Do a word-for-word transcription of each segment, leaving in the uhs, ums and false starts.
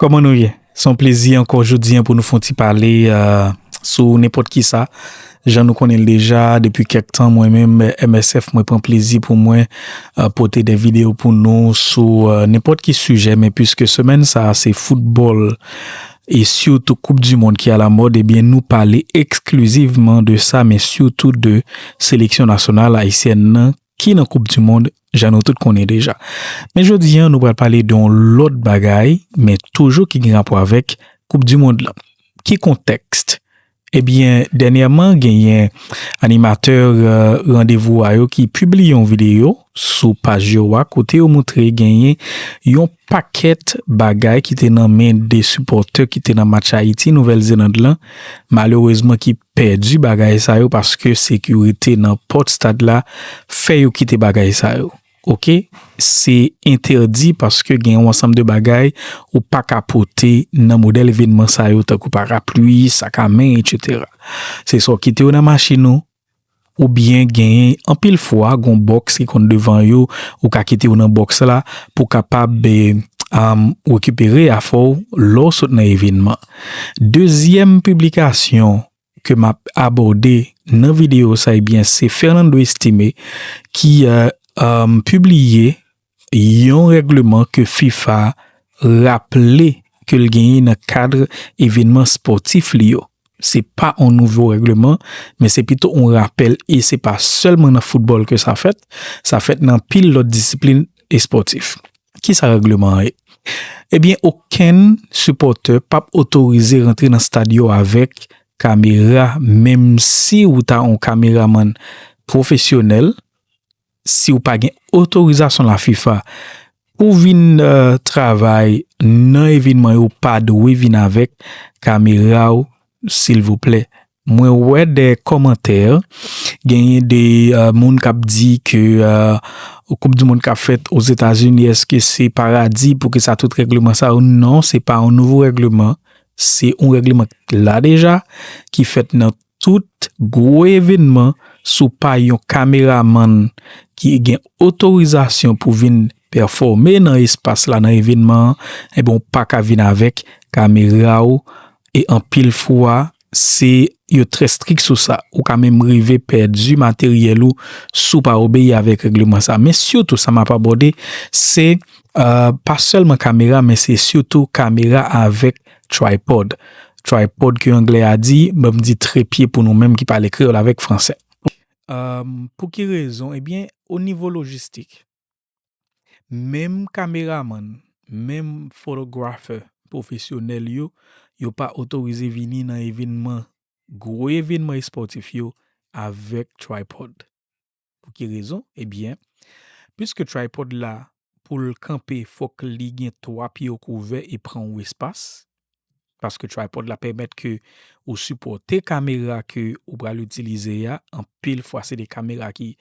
Kòman nou ye? Se yon plezi ankò jodi a pou nou fè yon ti pale, euh, sou nenpòt ki sa. Jan nou konnen l deja, depi kèk tan, mwen menm, M S F, mwen pran plezi pou mwen, euh, pote de videyo pou nou sou, euh, nenpòt ki sijè, men piske semèn sa a se foutbòl e sitou Koup di Mond ki alamòd, ebyen, nou pale eksklizivman de sa, men sitou de seleksyon nasyonal ayisyèn nan ki nan Koup di Mond, jan nou tout konnen deja. Men jodi a, nou pral pale de yon lòt bagay, men toujou ki gen rapò avèk Koup di Mond lan. Ki kontèks? Ebyen, dènyèman, genyen animatè, euh, randevou a yo ki pibliye yon videyo sou paj yo a, kote yo montre genyen yon pakèt bagay ki te nan men de sipòtè ki te nan match Ayiti, Nouvèl Zeland lan, malerezman ki pèdi bagay sa yo paske sekirite nan pòt stad la fè yo kite bagay sa yo. Oke? Se entèdi paske gen yon ansanm de bagay ou pa ka pote nan modèl evènman sa yo, tankou parapli, sak a men, etsetera. Se swa w kite yo nan machin ou, oubyen genyen anpil fwa gon bòks ki konn devan yo, ou ka kite yo nan bòks la pou kapab, eh, um, rekipere afè w lè w sot nan evènman. Dezyèm piblikasyon ke m ap abòde nan videyo sa, ebyen, se Fernando Estime ki, euh, um, pibliye yon règleman ke fifa raple ke l genyen nan kad evènman spòtif li yo. Se pa yon nouvo règleman, men se pito yon rapèl, e se pa sèlman nan foutbòl ke sa fèt, sa fèt nan pil lòt disiplin espòtif. Kisa règleman an ye? Ebyen, okenn sipòtè p ap otorize rantre nan stad yo avèk kamera, menm si w ta yon kameramann pwofesyonèl, si w pa gen otorizasyon la fifa pou vin, euh, travay nan evènman yo, w pa dwe vin avèk kamera w, silvouplè. Mwen wè de kòmantè, genyen de, euh, moun k ap di ke, euh, Koup di Mond k ap fèt Ozetazini, èske se paradi pou ki sa tout règleman sa yo? Non, se pa yon nouvo règleman. Se yon règleman k la deja, ki fèt nan tout gwo evènman. Si w pa yon kameramann ki gen otorizasyon pou vin pèfòme nan espas la, nan evènman an, ebyen, w pa ka vin avèk kamera w. E anpil fwa, se yo trè strik sou sa. Ou ka menm rive pèdi materyèl ou si w pa obeyi avèk règleman sa. Men sitou, sa m ap abòde, se, euh, pa sèlman kamera, men se sitou kamera avèk tripod. Tripod ke anglè a di, ban m di trepye pou nou menm ki pale kreyòl avèk fransè. Euh, pou ki rezon? Ebyen, o nivo lojistik, menm kameramann, menm fotografè pwofesyonèl yo, yo pa otorize vini nan evènman, gwo evènman espòtif yo avèk tripod. Pou ki rezon? Ebyen, piske tripod la, pou l kanpe, fòk li gen twa pye yo kouvè e pran yon espas. Paske tripod la pèmèt ke ou sipòte kamera ke ou pral itilize a. Anpil fwa, se de kamera ki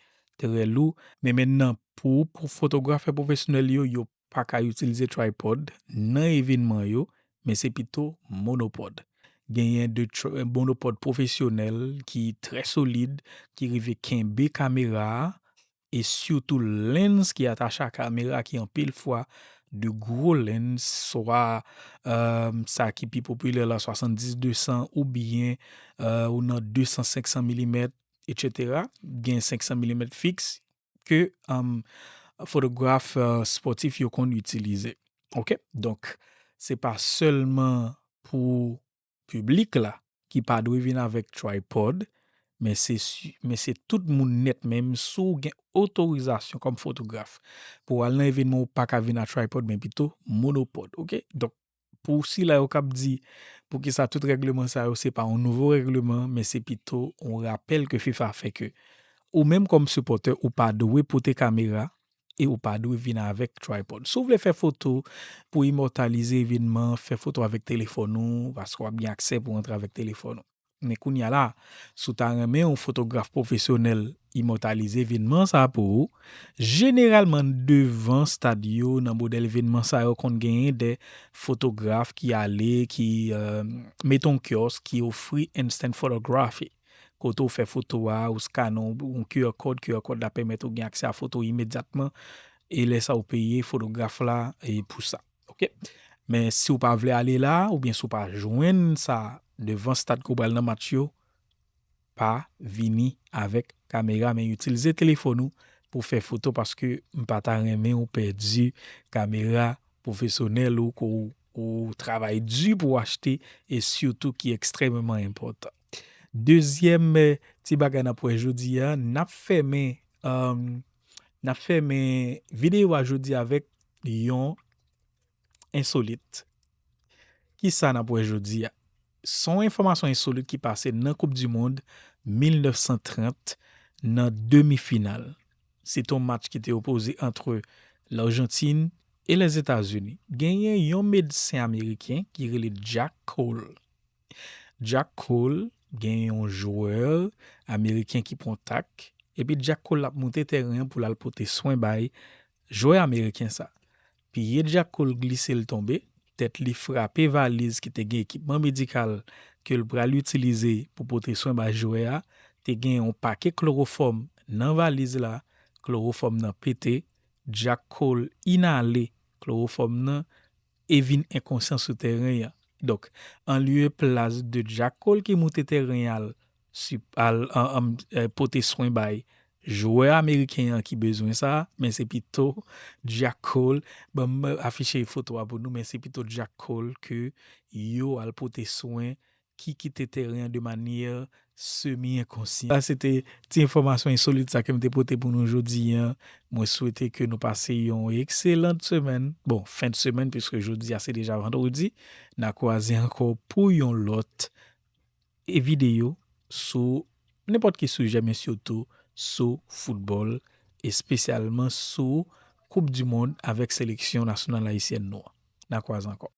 trè lou. Men mentnan, pou, pou fotografè pwofesyonèl yo, yo pa ka itilize tripod nan evènman yo, men se pito monopod. Genyen de tr-, monopod pwofesyonèl ki trè solid, ki rive kenbe kamera a, e sitou lens ki atache a kamera ki anpil fwa de gwo lens, swa, euh, sa ki pi popilè la, swasanndis de san, oubyen, euh, ou nan de san, senk san milimèt, etsetera. Gen senk san milimèt fiks ke, euh, fotograf, euh, spòtif yo konn itilize. Oke? Donk, se pa sèlman pou piblik la ki pa dwe vin avèk tripod, men se si-, men se tout moun nèt, menm si w gen otorizasyon kòm fotograf. Pou w al nan evènman, ou pa ka vin a tripod, men pito monopod, oke? Donk, pou sila yo k ap di, poukisa tout règleman sa yo, se pa yon nouvo règleman, men se pito yon rapèl ke fifa fè ke ou menm kòm sipòtè, ou pa dwe pote kamera, e ou pa dwe vin avèk tripod. Si w vle fè foto pou imòtalize evènman, fè foto avèk telefòn ou, paske w ap gen aksè pou antre avèk telefòn ou. Men kounye a la, si w ta renmen yon fotograf pwofesyonèl imòtalize evènman sa pou ou, jeneralman devan stad yo, nan modèl evènman sa yo, konn genyen de fotograf ki ale, ki, euh, mete yon kyòs ki ofri instant photography. Kote w fè foto a, ou scannen yon, yon Q R code, Q R code la pèmèt ou gen aksè a foto imedyatman, e lè sa ou peye fotograf la, e pou sa. Oke? Men si w pa vle ale la, oubyen si w pa jwenn sa devan stad ke w pral nan match yo, pa vini avèk kamera, men itilize telefòn ou pou fè foto, paske m pa ta renmen ou pèdi kamera pwofesyonèl ou ke w, ou travay di pou w achte, e sitou ki ekstrèmeman enpòtan. Dezyèm, eh, ti bagay n ap wè jodi a, n ap fèmen, um, n ap fèmen videyo a jodi avèk yon ensolit. Kisa n ap wè jodi a? Se yon enfòmasyon ensolit ki pase nan Koup di Mond mil nèf san trant nan demi final. Se te yon match ki te opoze ant Lajantin e Lèzetazini. Genyen yon medsen ameriken ki rele Jack Cole. Jack Cole gen yon jwè ameriken ki pran tak, epi Jack Cole ap moute tèren an pou l al pote swen bay jwè ameriken sa. Pye Jack Cole glise l tonbe, tèt li frape valiz ki te gen ekipman medikal ke l pral itilize pou pote swen bay jwè a, te gen yon pake klowofòm nan valiz la, klowofòm nan pete, Jack Cole inale klowofòm nan e vin enkonsyan sou tèren an. Donk, an lye plas de Jack Cole ki moute tèren an al, al, an, an, eh, pote swen bay jwè ameriken an ki bezwen sa, men se pito Jack Cole, ban m afiche foto a pou nou, men se pito Jack Cole ke yo al pote swen, ki kite tèren an de manyè semi enkonsyan. Sa se te ti enfòmasyon ensolit sa ke m te pote pou nou jodi a. Mwen swete ke nou pase yon ekselan semèn. Bon, fen de semèn, piske jodi a se deja vandredi. N a kwaze ankò pou yon lòt e videyo sou nenpòt ki sijè, men sitou sou foutbòl, espesyalman sou Koup di Mond avèk seleksyon nasyonal ayisyèn nou an. N a kwaze ankò.